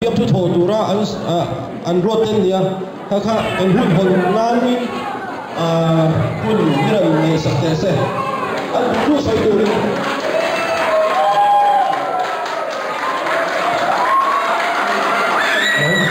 Fiamthu thawh tura an an ruat te nia, kha kha kan hun hawn nanin hun hi rawn ngaihsak teh se, an duh duh sawi turin. An duh duh sawi turin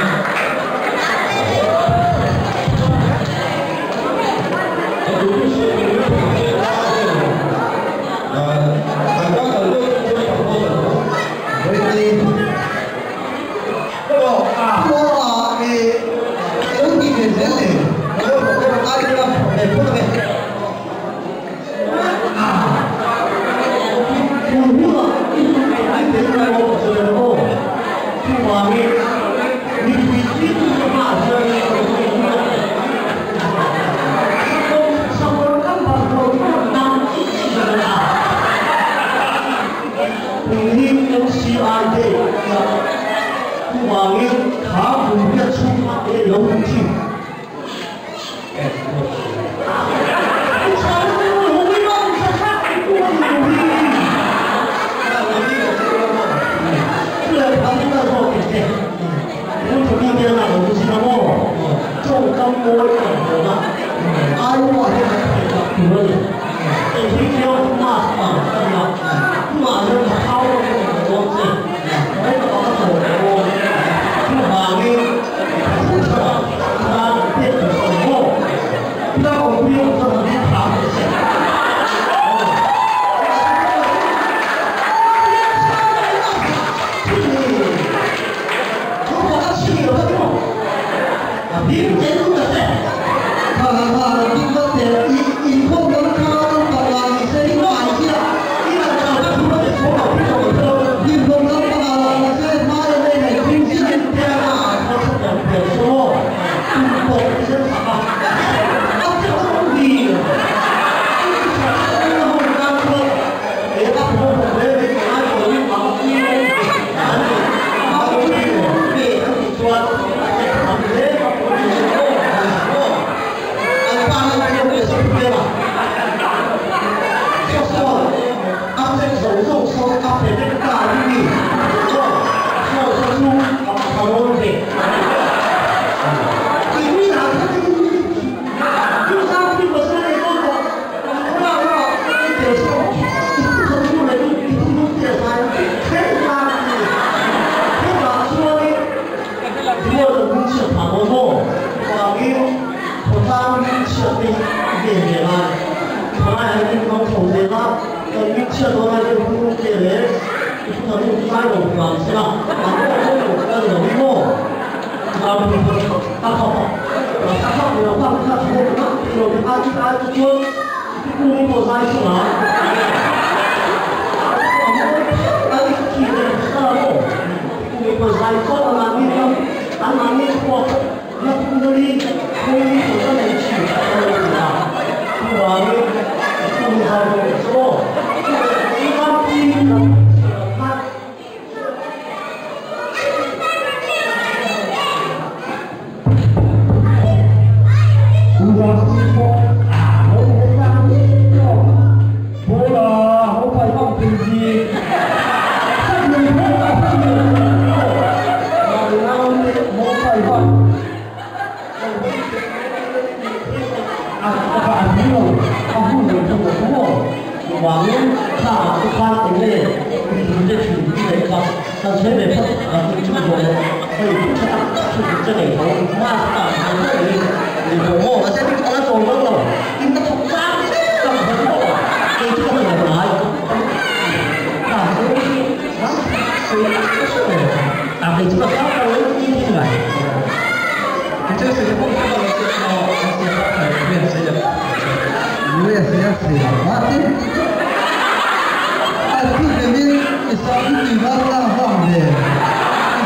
an ram kan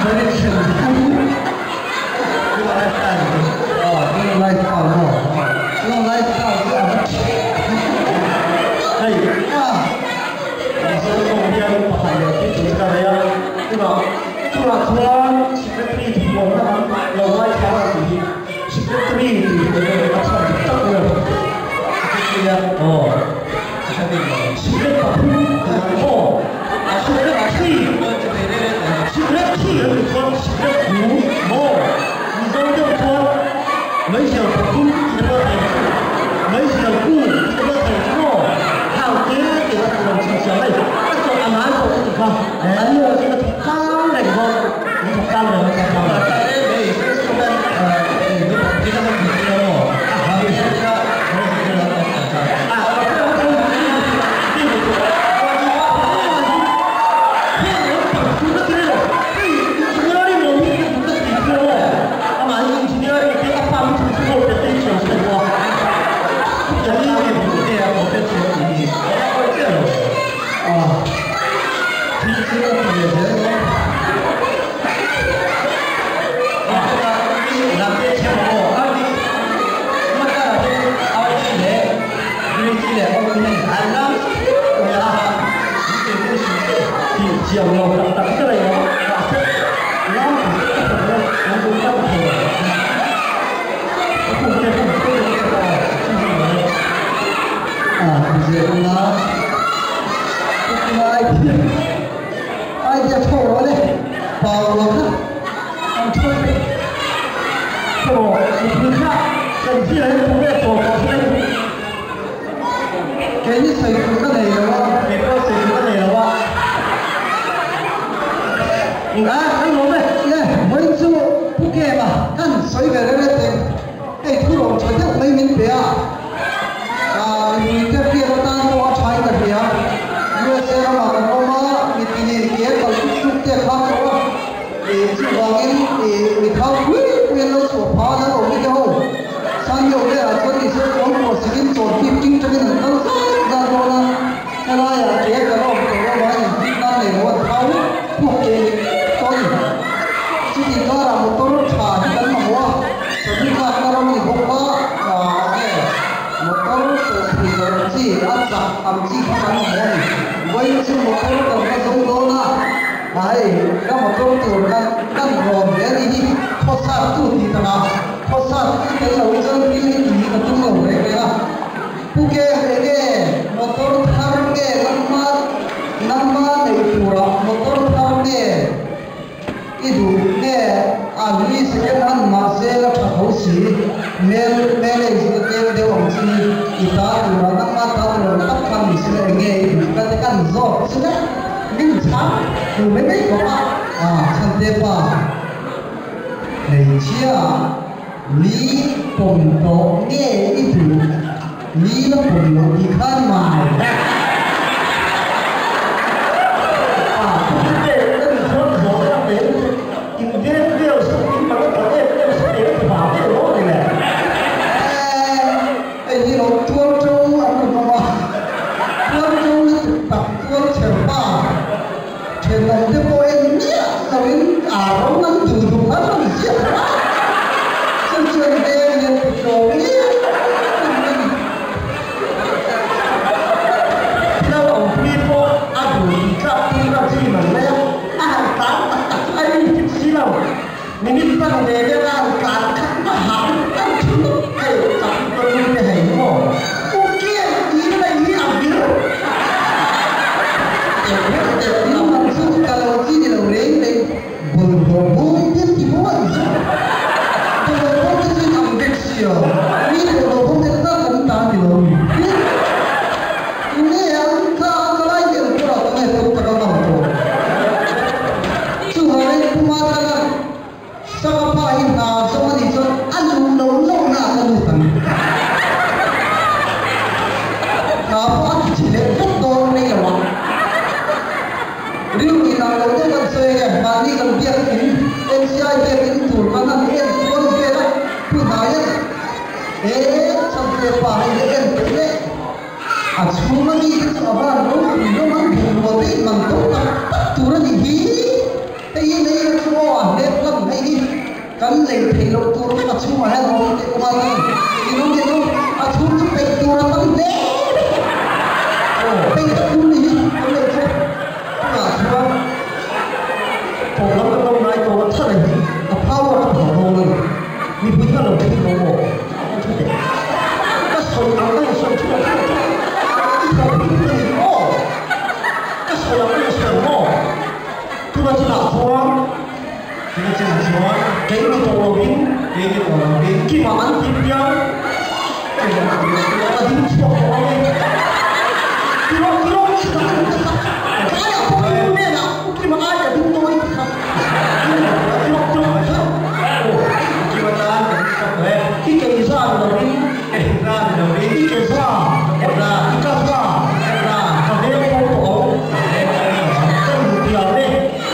ruat te chuan an ruat an. Zirna idea idea tho rawh le Paula kha an tho peih Thaw mipui kha kan zir hian tunge chaw tawh chu ei duh? Kei hi sawi tur ka nei lo a. Kei pawh sawi tur ka nei lo a. A kan lawm e. Le, vawiin chu Pu Kema kan sawi ve reng reng teng. Hei thurawn tha deuh mai min pe a. Mipui te hriat atan pawh a thain ka hria. USA ramah kan awm a, mitinin ke kal tuk tuk te a kham tawh a. Chuvangin mi thau pui pui an lo chhuah phah a, an awm te ho. Sanyo velah chuan ni se kawn pawh sikin chawl pip ting tangin an kal zat zat dawn a, helaiah ke kan awm tawh lo vangin engtin nan nei lo an thau phuak ke tawh a ni. Chuti karah motor tha hi kan mamawh a, sazu tlakna ram a ni bawk a, nge motor chawlhpui zawrh ang chi, a chak ang chi kha kan mamawh a ni. Vawiin chu motor kan va zo dawn a, hei ka motor tur kan kan rawn ve a nih hi, khawsattu tih takah. Khawsat i tel lo chuan thil hi tih ka tum lo reng reng a. Pu Kem enge motor thar nge nangma nangma neih turah motor thar nge i duh nge a hlui second hand mahse la tha tho si mel manage na tlem deuh ang chi i ta turah nangma ta tur ang tak khan ni sila enge i duh ka te kan zawt chu le min chhang tur mai mai khawp a a chhante pa. Hmeichhia, mi pawm tawh nge i duh? Mi la pawm loh tih kha ni mai. Hei hi lo tuar ṭo an rawn awm a, tuar ṭo lutuk tak tuar chher pa. Thenawmte pawh en miah loin a rawng an duh duh an rawn ziak a, chu chuan veng hian ti tlawm miah loin a ni. Naupangpui pawh a duh tih tlak tir a chi mai mai a, a han tlan tak tak chu a infit si lo. Minute pan ve vel a han tlan khat na hah lutuk an thi lutuk hei chak ka nu te hei maw u kem tiin a hi a vir Teuh reuh teuh in man chu ka lo chi ni lo reng reng bawlhhlawh bawm te an ti maw an chu bawlhhlawh bawm te chu in ang vek si a mi bawlhhlawh bawm te kha kan ta ni lo mi tunge an kha a ka lai hian kawrah ka nge tawng taka ngam tawh. Chuvangin Pu Mathana Sanga pa hi hna zawng a nih chuan a luh lo lohna a ka lut ang. Hna pawh a ti chhe leh vek dawn mai lo ang. Rilru inang lo deuh kan sawi ange, mahni kan biak in NCI biak in tur kan han en kual vel a, Pu Hnaian he chhante pa hei hi en peih leh. A chhung a mi te chu a van ropui rawng an bungrua te in man to tak tak tur a nih hi. Hei hi lei na chu aw a hlep lam hei hi kan lei theih loh tur vek a chhungah hian a awm teh awm a ni. Inu inu a chhung chu peih tur a tam hle mai. Aw peih tak tur ni hi kan lei chu tunah chuan tawh lam kan lo ngai tawh a thar hi a power a phah dawn a ni. Mipui kha lo thlir lo maw? An thu teh. Ka sawi ang a insawi thu a thu a i thawh pui ka ni maw? Ka sawi ang a insawi ang maw? Tuna chinah chuan Tuna chinah chuan kei ni tawh lovin kei ni tawh lovin Kima an ti piang Kima an ti piang ka ding chhuak tawh ang e. Tiraw tiraw chutah an chutah tlaiah pawh i hnenah U Kima ai ka ding dawn i ti kha. Tiraw tiraw tiraw aw Kima tan ka ding chhuak tawh e. I kei zan lovin kei zan lovin i ke za ka ke za i ka za ka za ka veng pawh tawh ang ka veng pawh tawh ang ka intiam e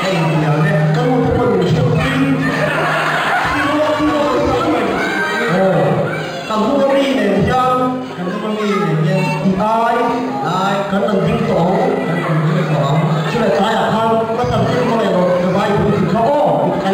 ka intiam e ka nu te pawh min hriat pui tiraw tiraw tiraw mai aw kan hnung ami nen hian kan hnung ami nen hian i ai ai kan rawn ding tawh ang kan rawn ding tawh ang chulai tlaiah khan ka sam tir hmang erawh ka vai pui tih kha aw kan.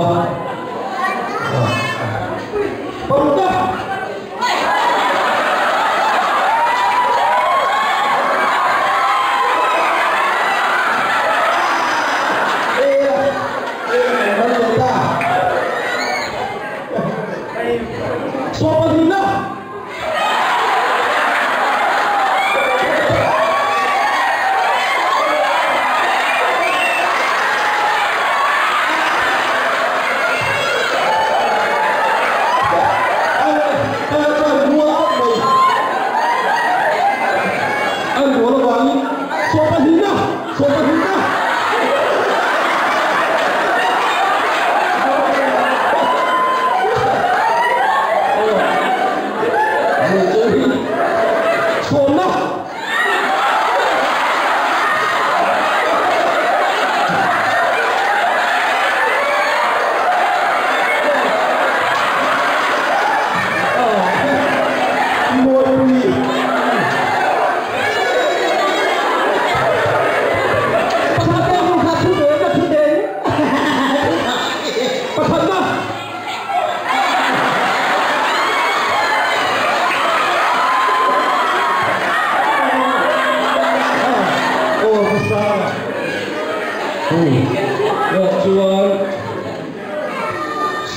a. Parukna.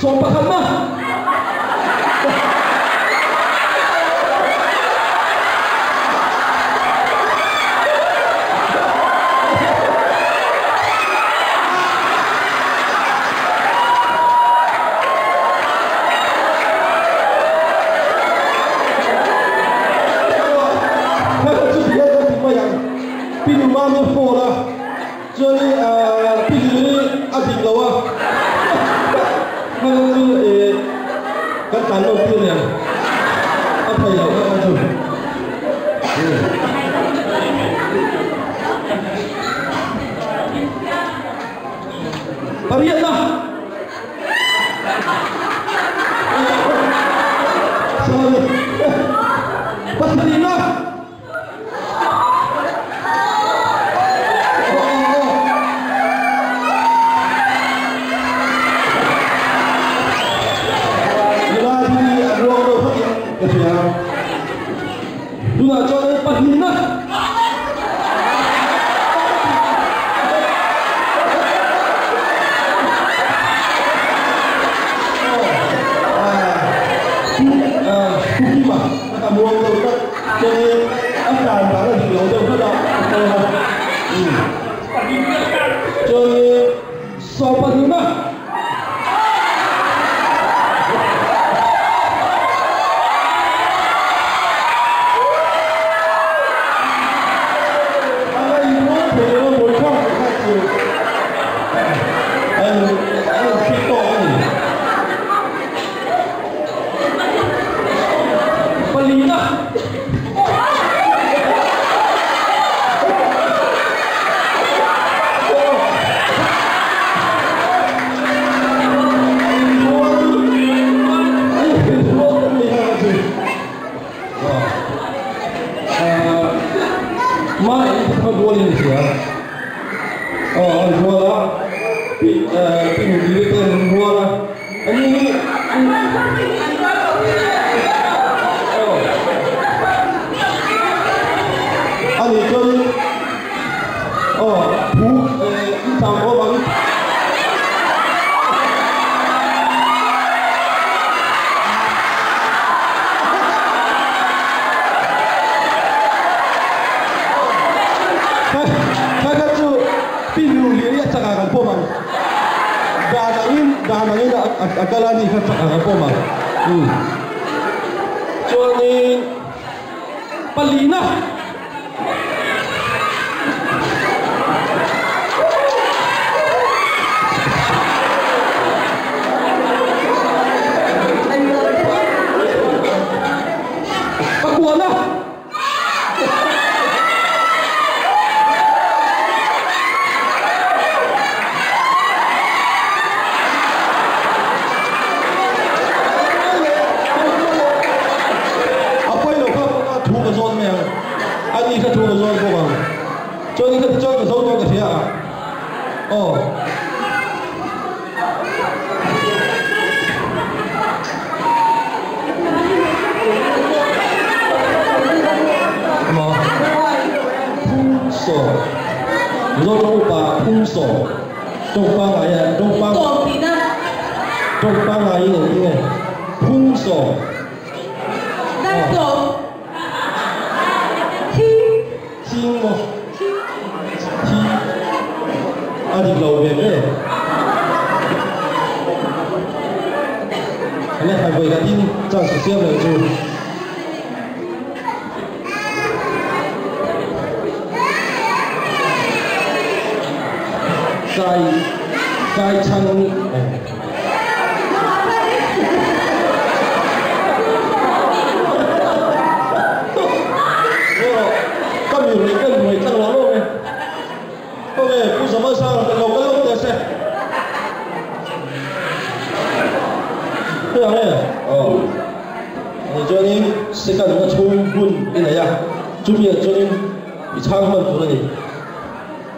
Sawmpahnihna. Mizo tawng upa phung sawm tawng pangngai a tawng pang tawng pangngaiin engtin nge phung sawm Thing maw? Thi a dik lo ve ve. Ane hai vawi khatin chance ka siam leh chu. Kai kai chhan Ka mi rei ka nuai tlang lo lo e. Khawnge Pu Zamalsanga ka lo kal lo teh se. Hei ang e. Aw. Ani chuanin second na chhung hun i nei a, chumi ah chuanin i chhang hman tur a ni.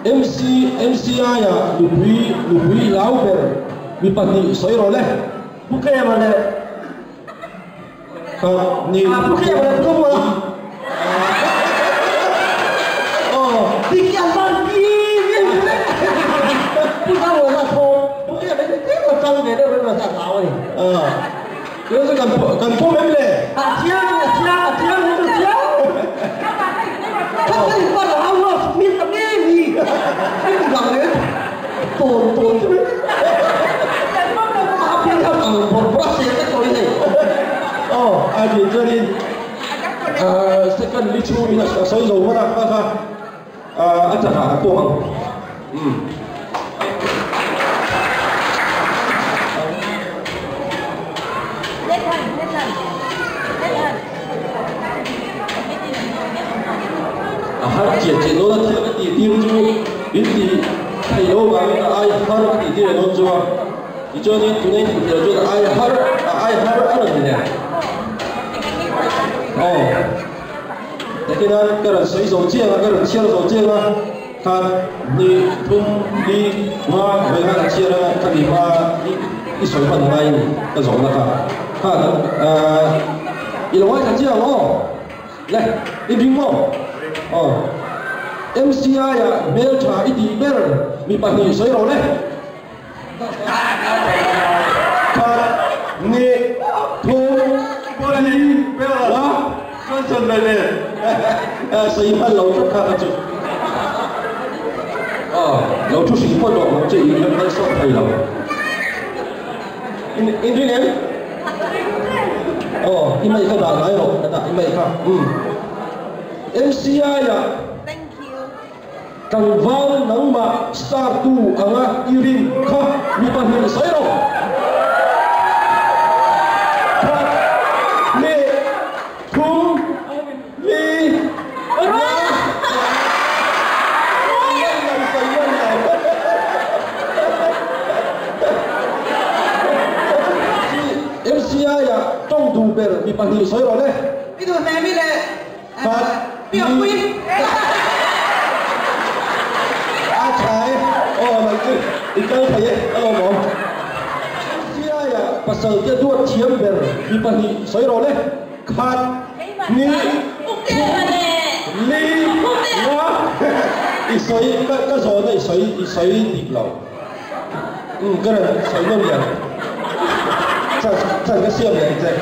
MC MCI ah nupui nupui hlau ber mi pahnih sawi rawh le. Pu Tlema leh Ka ni. Ah Pu Tlema leh Pu Tlawmawla. Aw. Ti khi an van pi mi an vek. Pu Tlawmawla thawm Pu Tlema hi tlem a chang ve deuh reng a hlau a ni. Ah. Chu kan kan pawm em le? A chiang a chiang a chiang a chiang. Kha kha in pan a hau a min ta nge mi. Min ti lang le tawn tawn chu. A pian kha ang bawr bawr a se vek tawh in hei. Aw a tih chuanin second li chhungin a sawi zo hman a kha kha a chakah kan pawm ang. Umm. A har chiah chiah dawn a thil ka tih tir chu in tih theih loh vangin a ai har ka tih tir dawn chu a tichuanin tuna in tih theih loh chuan a ai har a ai har a rawn ni leh aw takin ka rawn sawi zo chiang a ka rawn chhiar zo chiang a. Khat, hnih, thum, li, nga, vawi nga ka chhiar a, ka ni hma i i sawi hman ngai in ka zawhna kha. Kha kan ahh i lo ngaithla chiang aw? Le, i bing maw? Aw. MCI ah hmeltha i tih ber mi pahnih sawi rawh le. Khat, hnih, thum, li, nga. Sawi hman lo tlat kha kha chu. Aw, lo thu hrim pawh tawh lo che i kan kal sawt thei lo. In in ring em? Aw, i mai kha dah ngai rawh, ka dah i mai kha. Umm. MCI ah Tlangval nangmah star tu anga i rin kha mi pahnih sawi rawh. Khat, hnih, thum, li, nga. MCI ah tawng duh ber mi pahnih sawi rawh le. I duh hmel mi le. Pianpui. A tha e, aw nang chu i kal thei e, a lawm awm. MCI ah pasal te duat thiam ber mi pahnih sawi rawh le, khat, hnih, thum, li, nga, i sawi ka ka zawhna i sawi i sawi dik lo. Umm ka rawn sawi nawn lian chance chance ka siam leh ang che.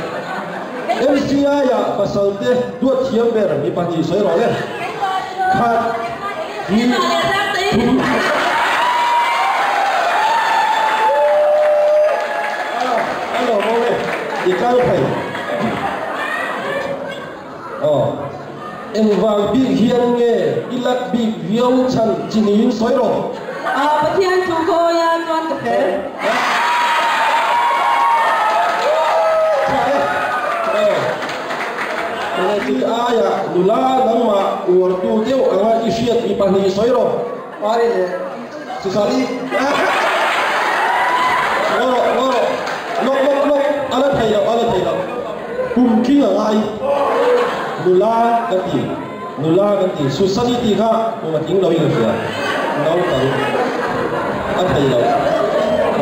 MCI ah pasal te duat thiam ber mi pahnih sawi rawh le. Khat, hnih, thum. A lawm awm e, i kal thei. Aw, engvang bik hian nge i lat bik viau chhan chi niin sawi rawh. Aw, Pathian chu khawi a chuan ka fel. Tha e. Aw, tunah chi aia nula nangmah uartu deuh anga i hriat mi pahnih sawi rawh. Pari leh Susani. Ngaw rawh, ngaw rawh. Lawk, lawk, lawk. A la thei loh, a la thei loh. Kum tling a ngai. Nula kan ti, nula kan ti. Susani tih kha kum a tling lo in ka hria. Naupang a thei loh.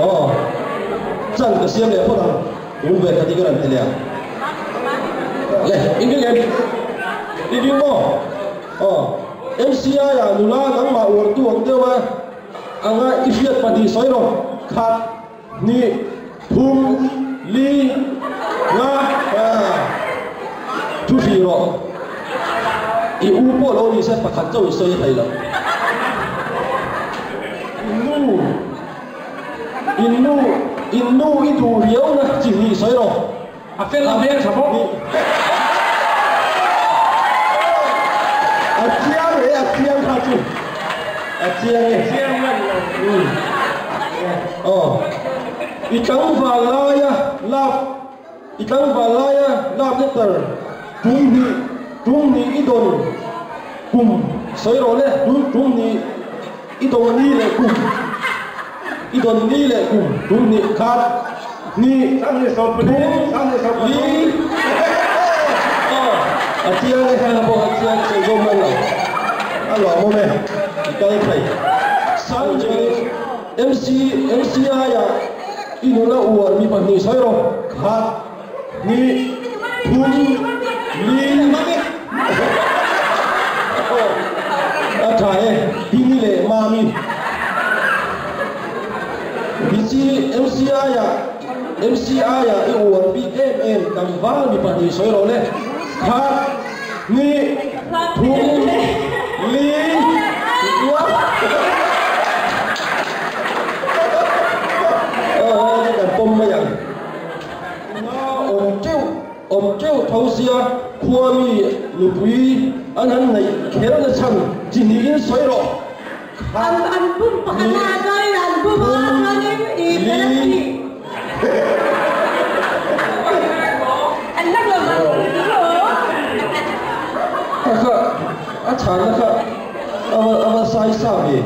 Aw, chan ka siam leh phawt ang. Tun ve khat hi ka rawn ti leh ang. Le, in ring em? In ring maw? Aw. MCI ah nula nangmah uartu ang deuh a anga i hriat pahnih sawi rawh. Khat, hnih, thum, li, nga, thu hrih rawh. I u pawh lo ni se pakhat chauh i sawi thei lo. In nu, in nu, in nu i duh riauna chi hnih sawi rawh. A fel a hmel tha bawk. A chiang e, a chiang kha chu. A chiang e. Chiang lan lo. Aw. I tlangval laia love, i tlangval laia love letter tum hnih, tum hnih i dawn kum sawi rawh le, tum tum hnih i dawn ni leh kum, i dawn ni leh kum, tum hnih khat. Hnih, thum, li, aw, a chiang e, heng pawh a chiang sawi zawm mai lo, a lawmawm e, i kal thei. Sang chuanin MC, MCI ah i nula uar mi pahnih sawi rawh, khat, hnih, thum, li, aw, a tha e, Dini leh Mami. BC, MCI ah MCI ah i uar bik em em tlangval mi pahnih sawi rawh le. Khat, hnih, thum, li, ua. Aw chu kan pawm mai ang. Nga awm teuh awm teuh tho sia khua mi nupui an han neih kher na chhan chi hnihin sawi rawh. An an bum pakhat ah chuanin an bum a chuanin i penalty an lak lo vang A kha a chhanna kha a va a va sai sa ve.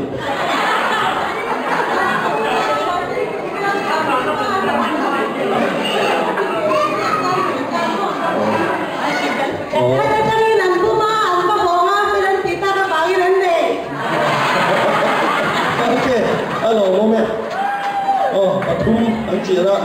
Atangin an bum a an va hawng a penalty tak avangin an nei. Ok, a lawmawm e. Aw, pathum an chian a.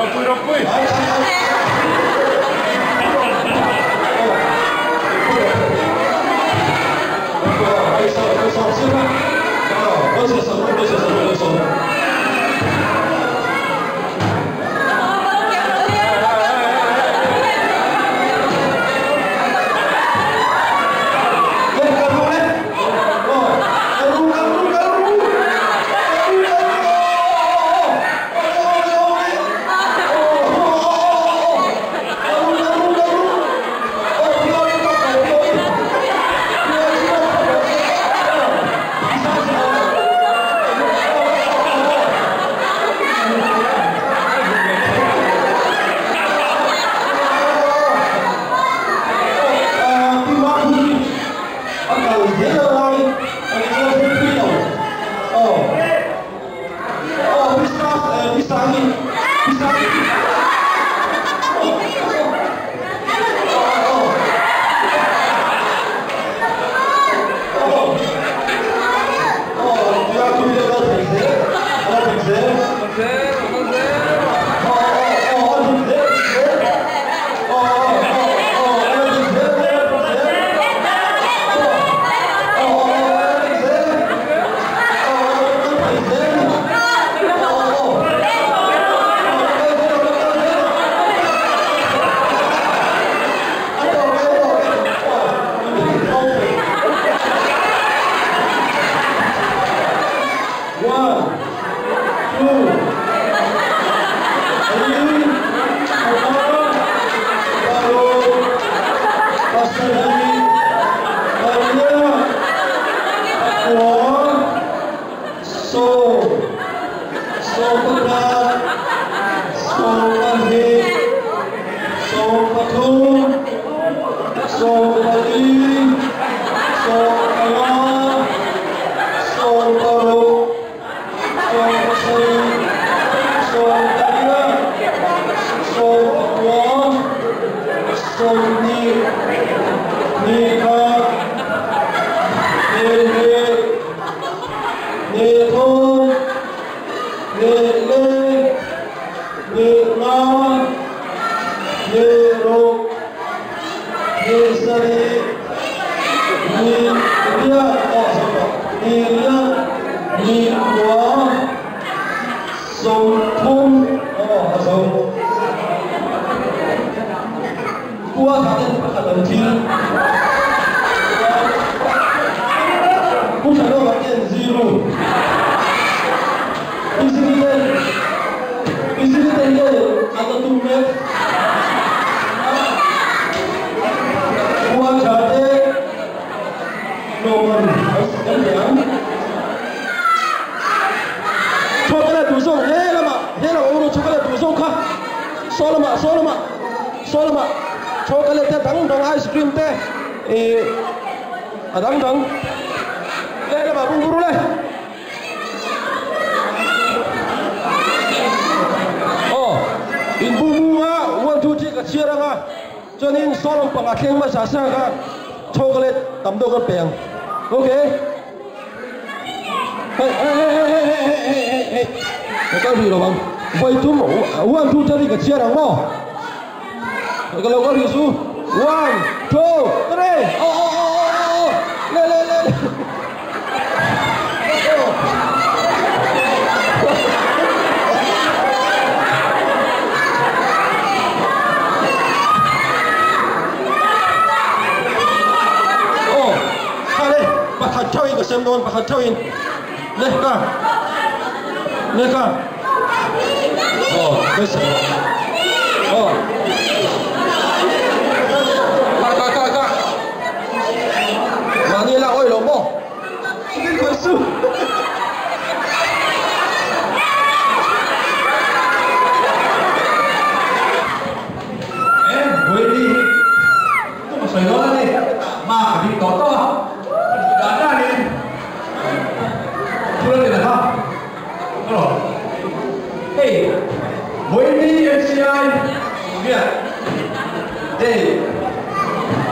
Ropui ropui.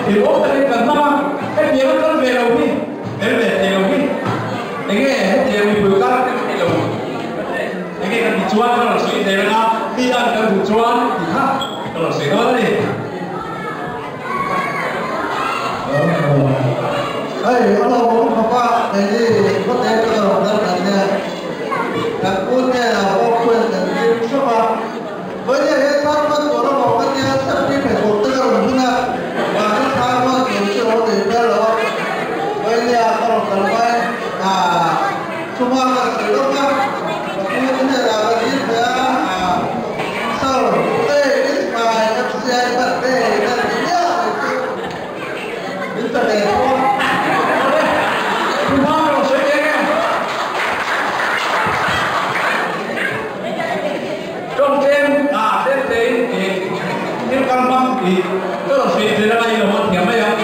Thì bố ta đi cần mong, cái việc nó có về đầu đi, đến về thì đầu đi. Thế nghe chuan ti kha ka rawn sawi dawn a ni. Hei a lo awm khawp a, keini khawte ka lo kal kan nia, kan u te ah pawh khuan kan tir hrep a, vawinia he chhang chuan tur a mawh ka tia safety pheikhawk te ka rawn hun a, mahse chhang chuan tur chu a lo nei ber lo a, vawinia ka rawn kal hmain ah chhuma ka sawi lawk a, ka pu te hnenah ka tir phei a, ah Sir, today is my FCI birthday ka ti miah mai chu. Min pe ve tho a. Awle, thu hma ka rawn sawi eng e. Tawng tlem a tlem tlein i thil kal hmang i ka rawn sawi tir anga i lo man thiam mai ang.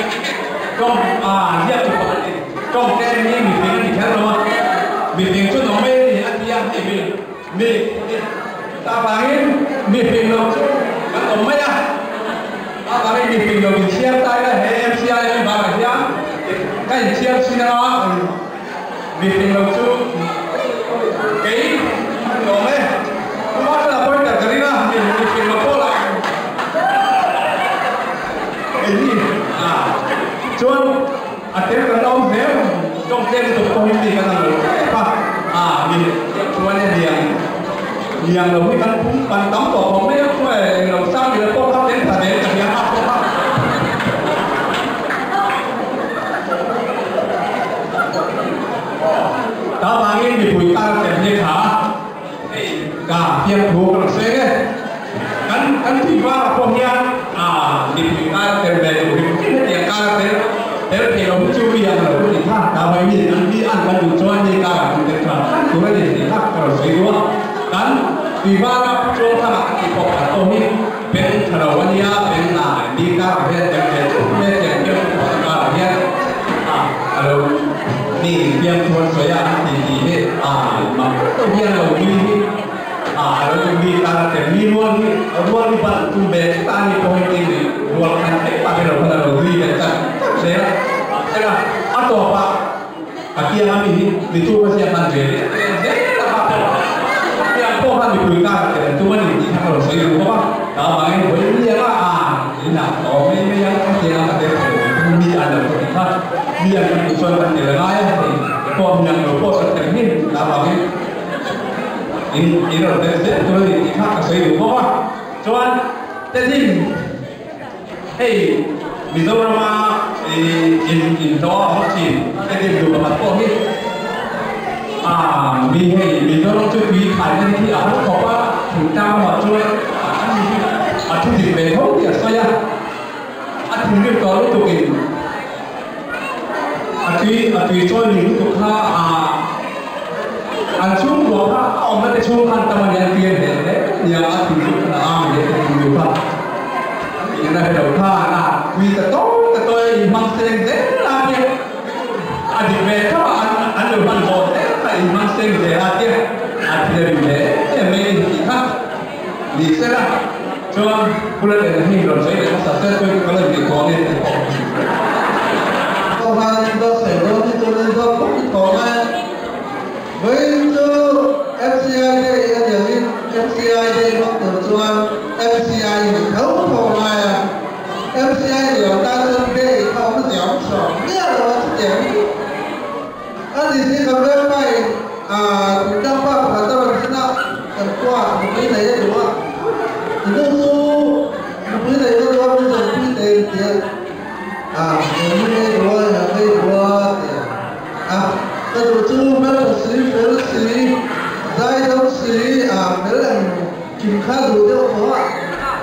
Tawng a ziak chu pakhat i tawng tlem hi miping a ni kher lo a, miping chu nawm mai a ni a ti a, hei mi mi ta vangin miping lo chu kan awm mai a. A vangin miping lo inchhiar ta ila he MCI hi bakah hian ka inchhiar chin anga miping lo chu kei a ni awm e. Pu Marshal-a pointer ka ring a, miping lo pawh lah kei hi a chuan a tel kan la awm hle tawng tlem lutuk pawh hi mi kan ang lo tep a, a mi chuan e liang liang lo hi kan pum kan tam tawh khawp mai a, khaw eng lo sang ila pawh kha tel tha ve ka hria a pawh kha. Ta vangin mipui kar tel hi tha a, hei ka fiamthu ka rawn sawi nge kan kan tih varah pawh hian a mipui kar tel ve duh hrim hrim hetiang kar tel tel thei lo hi chu mi ang lo ka ti kha ta vai mi an mi an kan duh chuan mi karah kan tel tha tha tur a ni tih kha ka rawn sawi duh a kan tih varah chuang thangah ka tih pawh khat pawh hi beng tha lo a nia beng a mi karah hian tel ve thut mai a tiang fiamthu pakhat karah hian a a lo mi fiamthu an sawi a an ti tih hi a mak deuh hian lo nui hi a a lo ti mi kar a tel mi rual hi rual hi ban tum ve tlat a ni pawh hi ti mi rual khan theih pah hi lo khan a lo nui ve chat chat zel a mahsela a tawpah a kiang a mi hi mi tu ka ziak han ve leh zel a kha pawh a kiang pawh khan mipui kar a tel an tum a ni tih kha ka rawn sawi duh bawk a ta vangin vawi liang a a inah ka awm mai mai ang ka tiang a ka tel thei lo mi an lo ka ti kha mi an kan duh chuan kan tel a ngai a hei pawh mi ang lo pawh kan tel hmin ta vangin In in rawn tel zel tur a ni tih kha ka sawi duh bawk a. Chuan Tedim hei Mizorama in in hlawh a awm thin Tedim duh pakhat pawh hi a mi hei Mizoram chu tui khaina hi a har khawp a, thingtlang lamah chuan a mi hi a thu dik ve tho tih a sawi a, a thinrim tawh lutukin A tui a tui chawi lui lutuk kha a an chhungkua kha a awmna te chhung khan tam a nia tir hle hle nia a tui lutuk khan a ang leh te tui luh kha ina hre lo khan a tui ta tawi ta tawi a inhmang seng zel a tia a dik ve tho a an an lo hman zawh zel kha inhmang seng zel a tia a thil a rim hle em mai a ni tih kha ni sela. Chuan Pu Lalena hi rawn sawi leh hmasa se chuan ka la inti tawh a ni tih pawh. Kohhran in dawt sawi dawn hi chuan in dawt bawk i tawh mai. Vawiin chu FCI Day a ni angin FCI Day hmang tur chuan FCI ni tho tho ngai a. FCI ni lo tan chuan Day kha awm ziah awm hrawm miah lo a chutiang hi. A ni si kan vengpa in thingtlang pa pakhat a rawn zin a, kan khua nupui nei a duh a, i nu chu nupui nei ka duh a min zawmpui teh in ti a, eng hi ngei duh a, eng ngei duh a ti a, ka duh chu hmeltha si, fel si, zaidam si, fel eng kim kha duh deuh tawh a,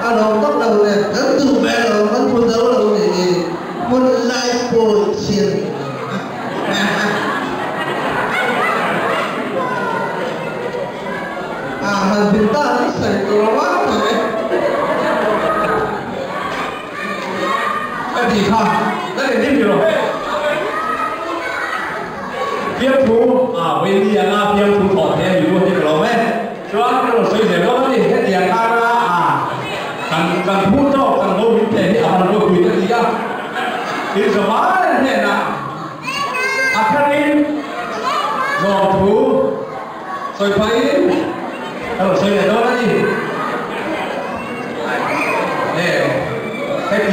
a lawm vak lo nen kan duh ve lo, kan phu zo lo ni, hmun lai pawh chhiat. A han din ta hi sawi tur a vang thei e. Ka tih kha ka len hlim hrih lo. Fiamthu a vawi anga fiamthu thawh thei a ni ruat hi ka lawm e. Chuan ka rawn sawi zel dawn a ni. Hetiang kara a kan kan phu tawk kan lo min thei hi a han ropui ta ti a. Thil zawhmai hnenah a tharin lawmthu sawi phahin ka rawn sawi leh dawn a ni.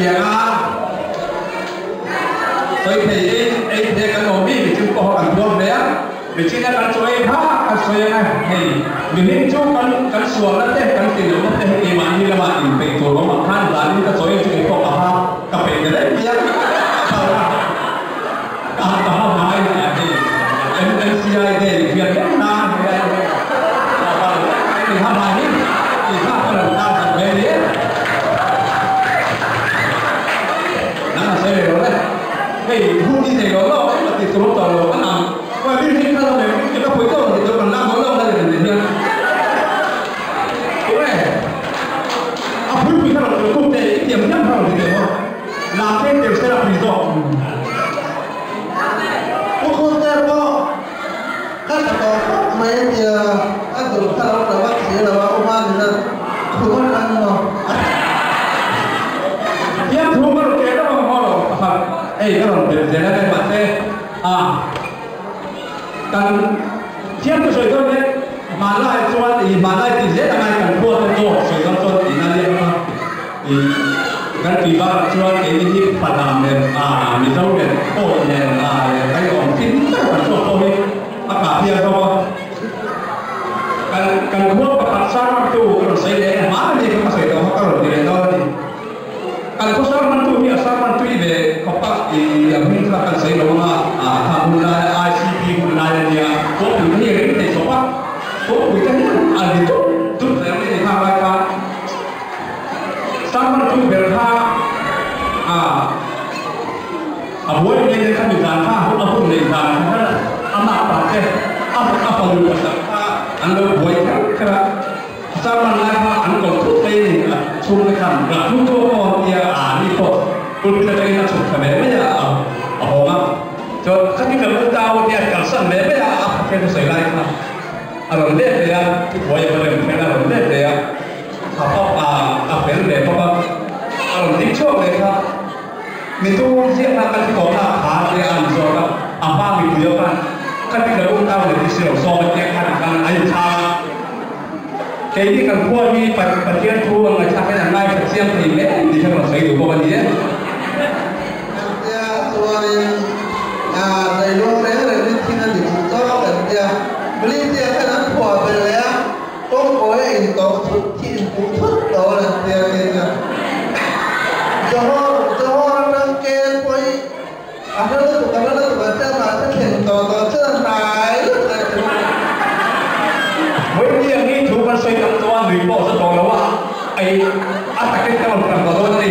Hetianga sawi thei ei ei thei kan awm mi mi chu pawh kan tuar hle a, mi china kan chaw ei kha kan sawi anga hei mihring chu kan kan sualna te kan tihlohna te hi keimahni lamah inpeih tur awm ang khan zanin ka chaw ei chu kei pawh ka ha ka peih ta daih mai a, ka ha ka ha hmai hei MNCI day hian reng na hei ha hmai hi i kha ka rawn tar sak ve ni e. Nang a sawi lo le. Hei hun i nei lo lo engmah tih tur awm tawh lo an ang. Uai mi hring kha lo nei ka pui tawh lo tih tur kan lak lo lo la ni ni hian. Tunge a pui pui kha rawn tul tum teh i tiam hiam kha rawn ti teh maw. Lam te tel sela pui zawk. Pu Khawlte pawh ka tha tawh khawp mai a tia, a dul kha lo tla vak si lo a, u Hmanina khum atang maw? Hian thu ka rawn keh deuh ang maw lo pakhat hei ka rawn belh zel a nia mahse a kan thiam thu sawi dawn hian hmanlai chuan ih hmanlai tih zel a ngai kan khua te dawt sawi dawn chuan tihna liam kha ih kan tih bakah chuan keini hi Falam nen a Mizo nen Kawi nen a leh kan awm thin ber kan chhuak pawh hi a kah hian ho a. Kan kan khua pakhat sarmantu ka rawn sawi leh hma a ni kha ka sawi tawh kha ka rawn ti leh dawn a ni. Kan khaw sarmantu hi a sarmantui ve khawp a, i a hming kha kan sawi lo anga kha hun lai ICP hun lai a nia, kawngpui te hi a ring thei chawp a, kawngpui te hi a ri dup dup zel mai a ni kha lai khan. Sarmantu ber kha a a buai mai nen kha mi zan kha a hun neih zan kha a makpa te a a fanu pasal kha an lo buai kher kher a, sarman lai kha an kawm thut mai a ni a chhungte khan rak thu chu a aw tia a ni pawh pulpit atangin a chhuk thla ve mai a a hawng a chuan khati kan u tau tia kalsan ve mai a a kha sawi lai kha a rawn let leh a thubuai a va rem kher a rawn let leh a a pap a a fel ve bawk a a rawn ding chhuak leh kha. Mi tu ziakna ka thi tawhna kha te a ni zawk a, a hma mipui a khan ka ti lo tau leh ti si lo sawm a tia khan khan a inchhang a. Keini kan khua hi Pathian thu an ngaihthlak hian an ngaithla chiang thei hle tih kha ka rawn sawi duh bawk a ni e. Kan tia chuanin dailung reng rengin thing a ni duh zawk an tia. Malaysia khan an phuah belh leh a. Kawngkawi a intawh thut khi inpuh thut dawn an tia nia nia. Johor, Johor atang kel pawh hi a hla lutuk a hla lutuk an tia mahse thleng tawh tawh chuan a hnai lutuk an ti bawk a. Vawiin ang hi thu kan sawi tak chuan lui pawh za tawh lo a, ei a takin ka rawn tang tawh dawn a ni.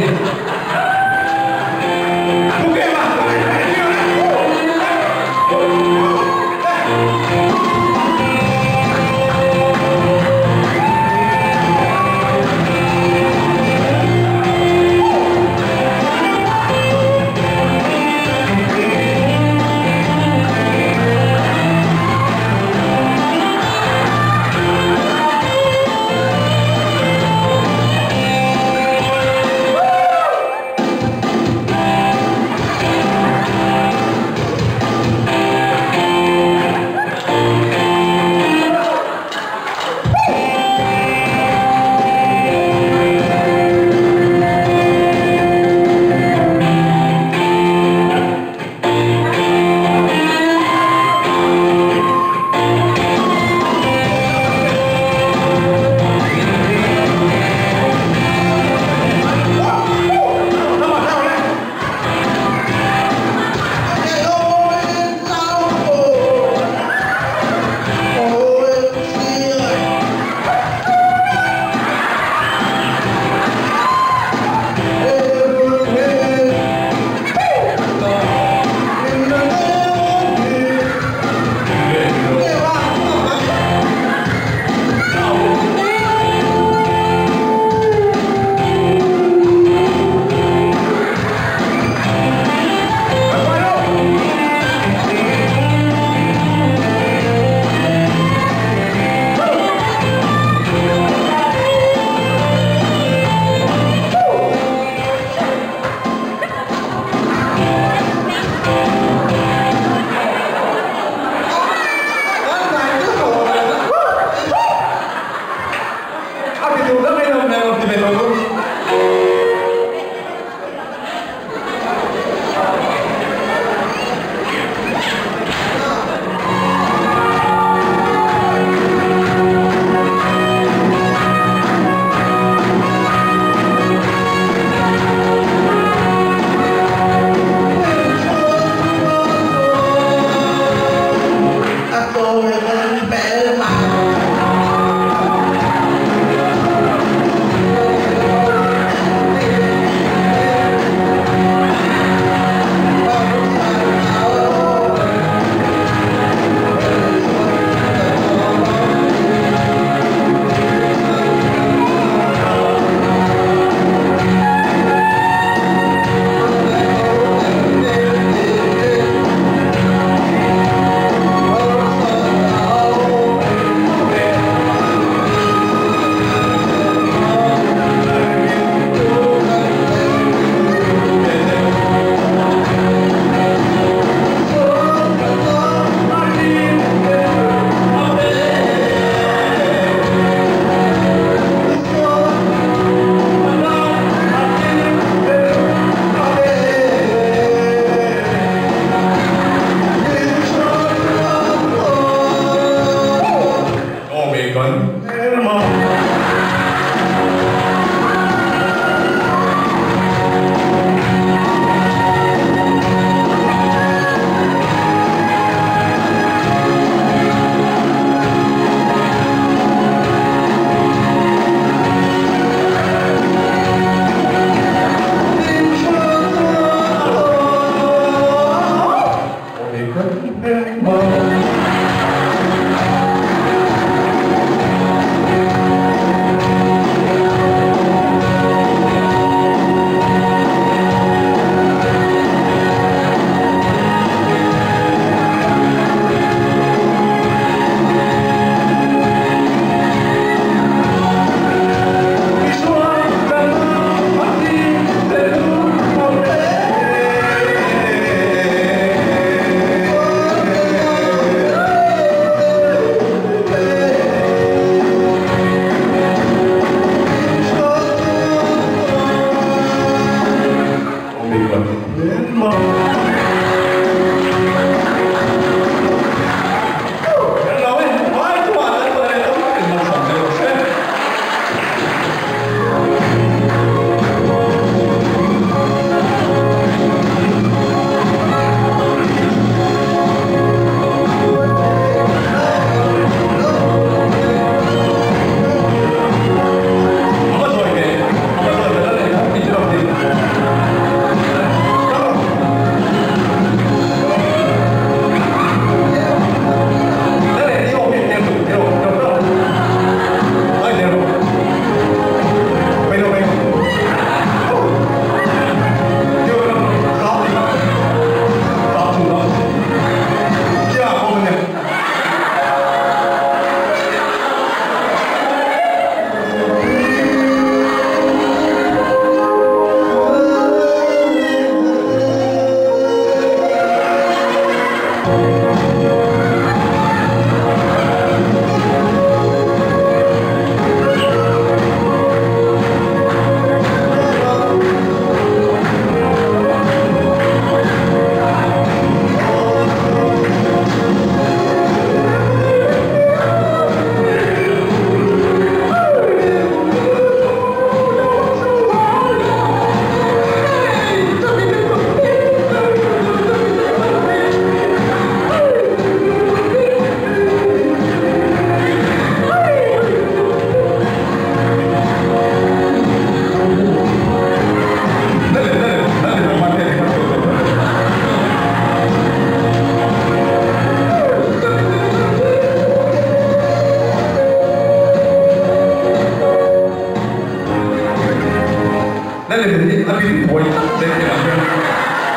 Đây là mình đi ăn bồi thế thì là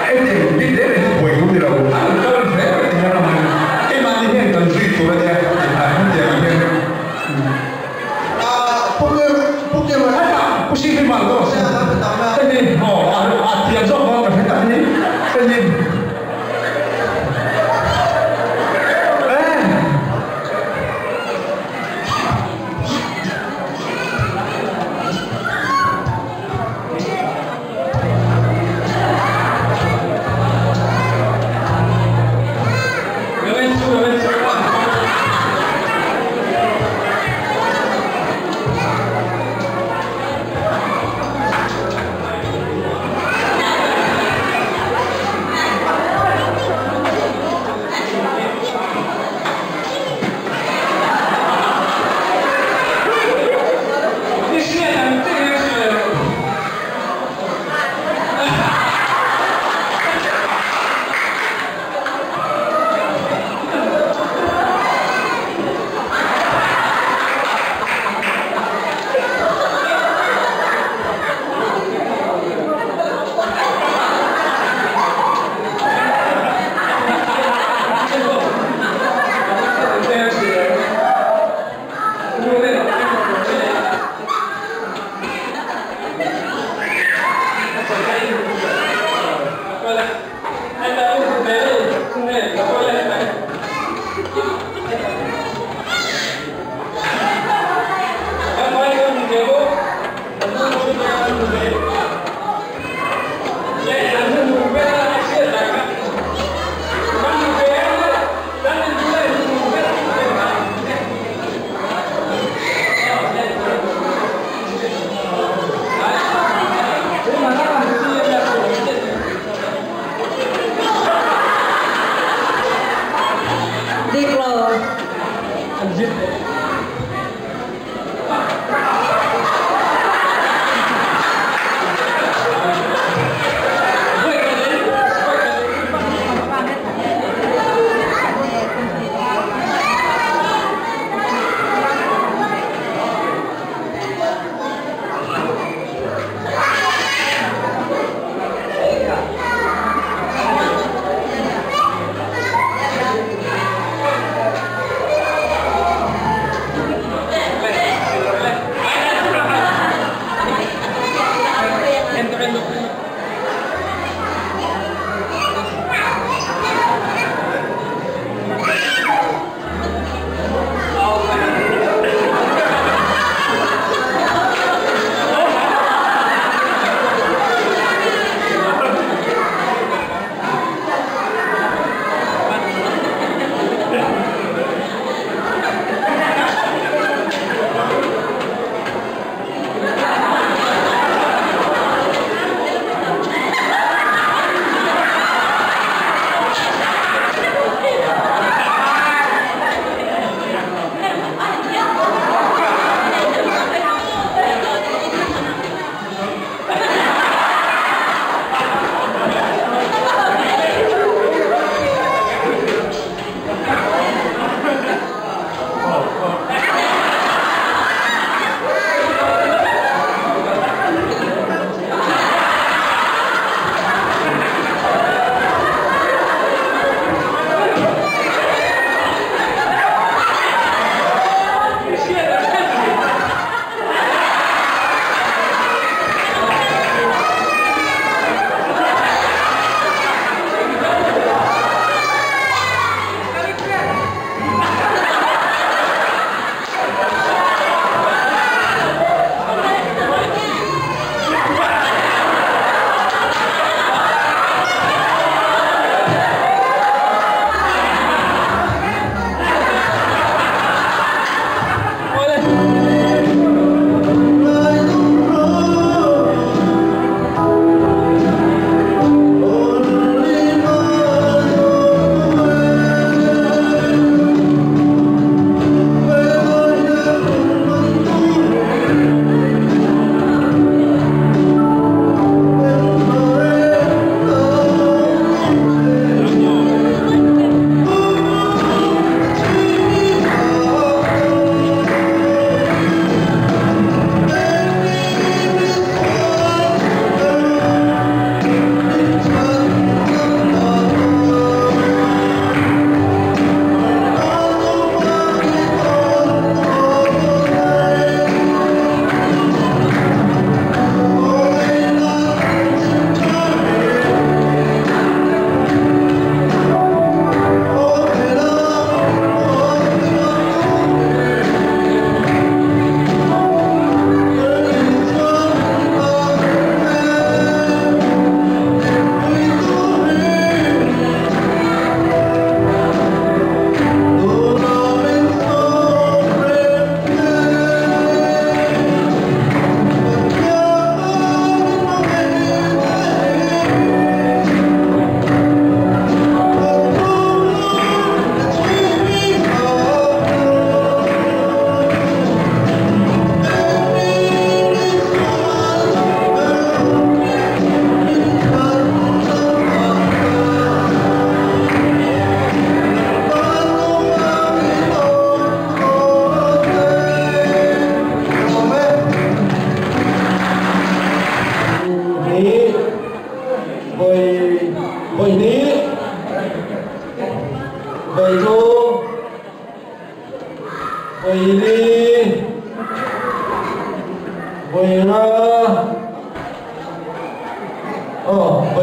em thì biết đấy là bồi cũng đi đâu ăn cơm thế thì là mình cái mà đi hiện cần suy tụi nó à không tiền mà à phúc em phúc em mà不是非蛮多，这里哦啊啊，点做光的很大的，这里。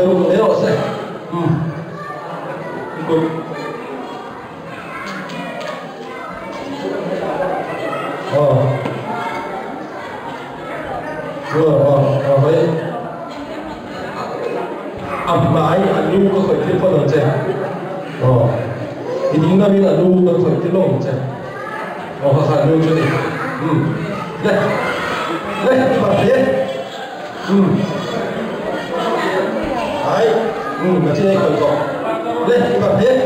Vawi ruk mai rawh se. Umm. Good. Aw. Aw aw aw hei. A hmai a lu ka khawih tir phawt ang che. Aw. I ding ngam in a lu ka khawih tir lawk ang che. Aw kha kha lu chu ni. Umm. Le. Le i bar thei e. Umm. Ai. Umm ka chin ei khawih tawh. Le i bar thei e.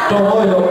Tawng awi loh.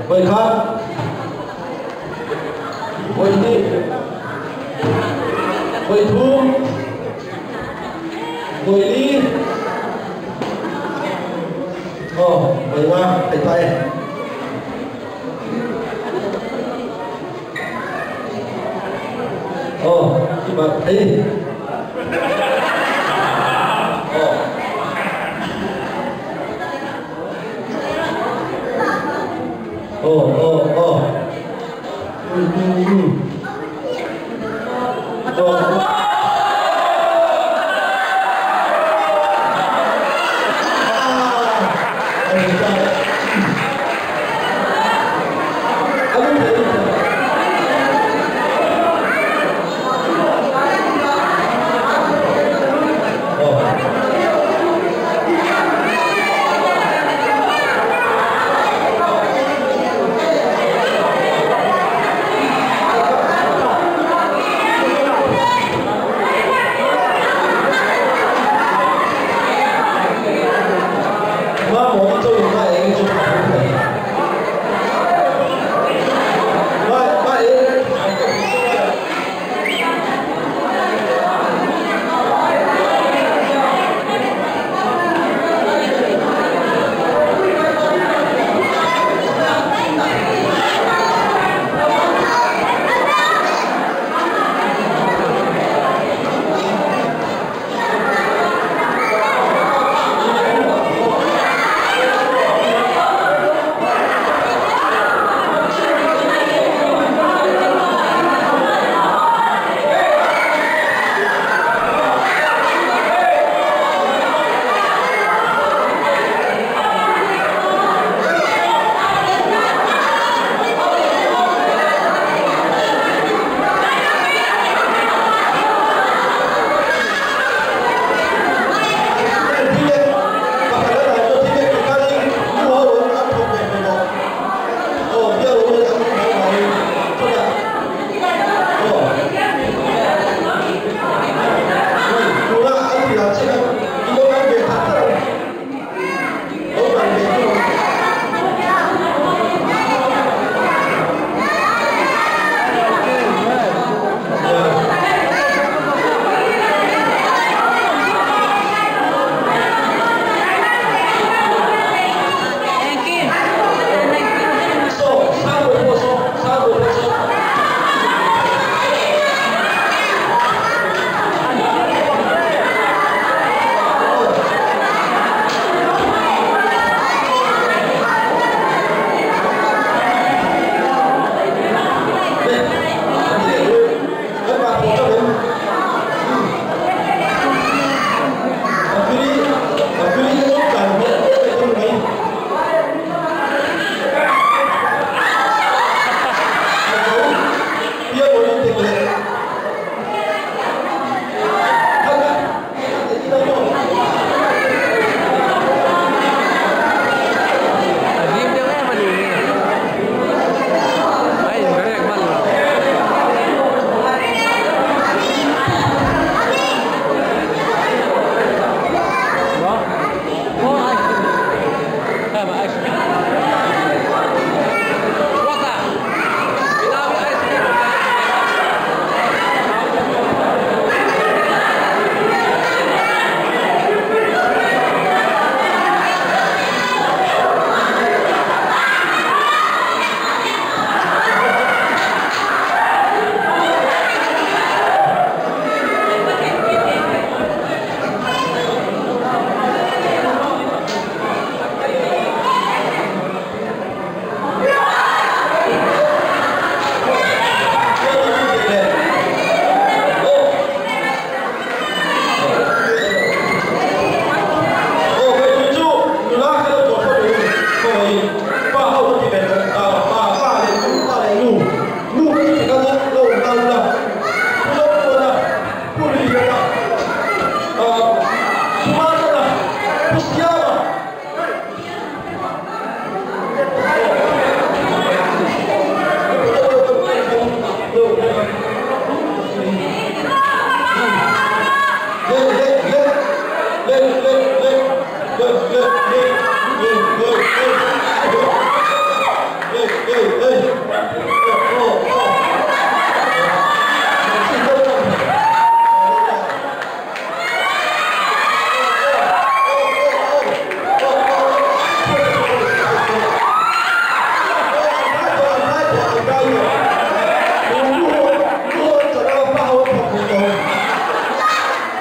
Vậy kha Vậy đi Vậy thu Vậy đi Ồ, vậy qua, thầy tay. Ồ, nhưng mà thấy. Ồ. Ồ, ồ, ồ. Ừ, ừ, ừ. Ồ.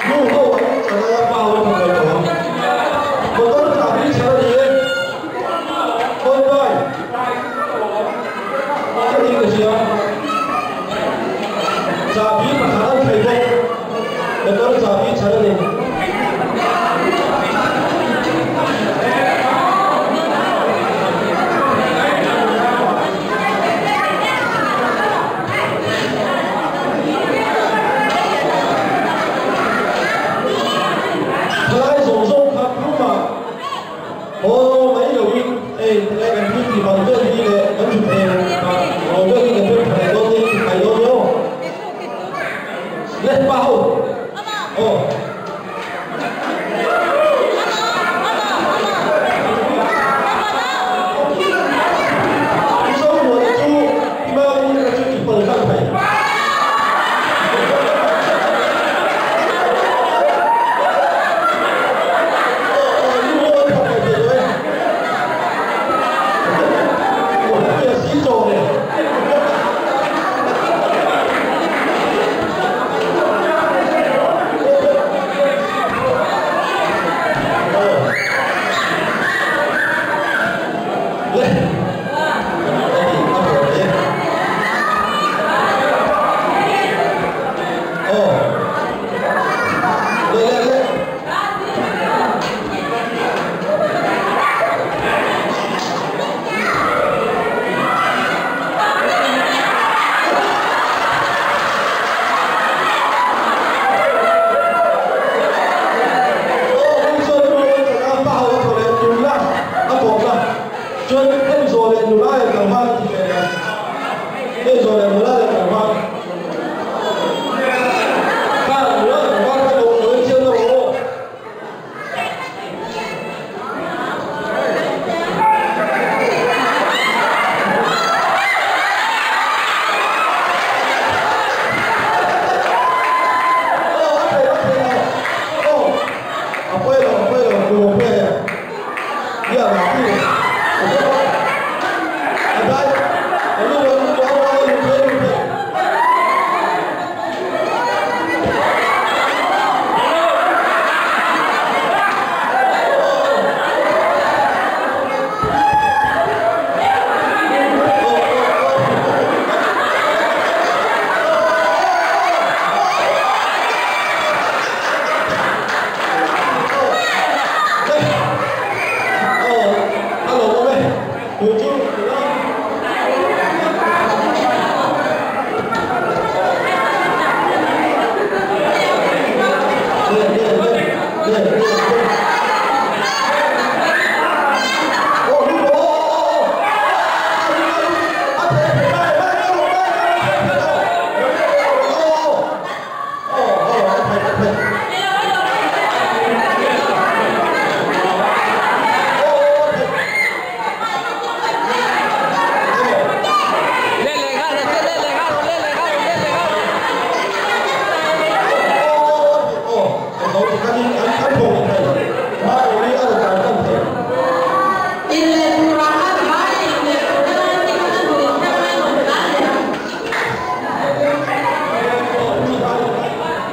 Nu ho an chan a, pa ho an thawk lo tawh ang. Motor chahbi chhan a ni e. Phone vai. Ka tih ka hria. Chahbi pakhat an thei bawk. Motor chahbi chhan a ni. Thalai zawng zawng kha tumah haw mai loin hei thalai kan thil tih bang vel hi leh kan thut eng ah haw vel hi kan rem tha leh dawn nia ti thai dawn nia aw. Le pa ho aw. Mizo muana chu hmangin ka chu ti pal tlang thei. Chuan hemi zawh leh nula leh tlangval a ti ve leh. Hemi zawh leh nula leh tlangval. Kha nula leh tlangval kha lo lo inchian na rawh aw. Aw a thei a thei lo. Aw a pawi lo a pawi lo ku lo pawi a.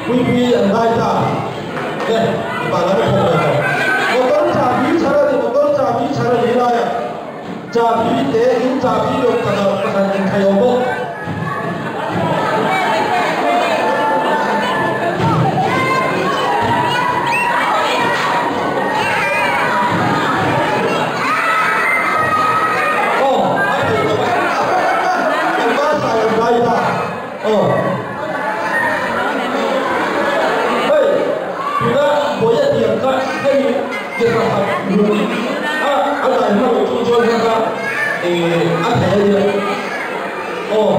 Puipui an ngai ta e, mipa lam a thawk ve tawh. Motor chahbi chhar a ni, motor chahbi chhar a ni laia chahbi te in chahbi lawm pakhat pakhat inthei awm bawk. Aw, a thei tawh a, kan va sai an ngai ta. Aw. Hei, tuna buai a tiang kha hei ke pakhat lung a a dai hma loh chung chuan kha kha eh a thei a nia. Aw.